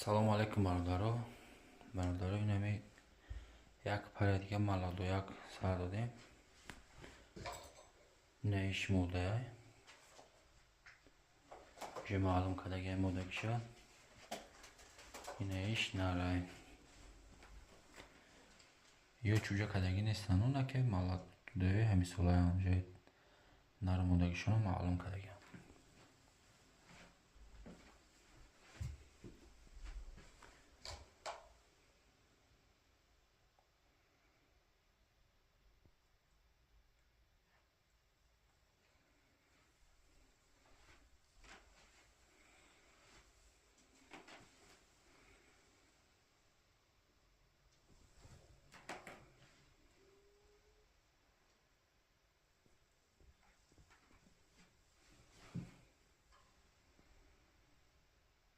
Салому алайкум, бародаро. Бародаро, инами як пари дига молодой як сар додем. Ина иш модая. Уже маълум кардагиай модагиша. Ина иш нарай. Ё чӯҷа кардагӣ нестанд, на ки молодой ҳамисолаян, уже нару модагишонро маълум кардагианд.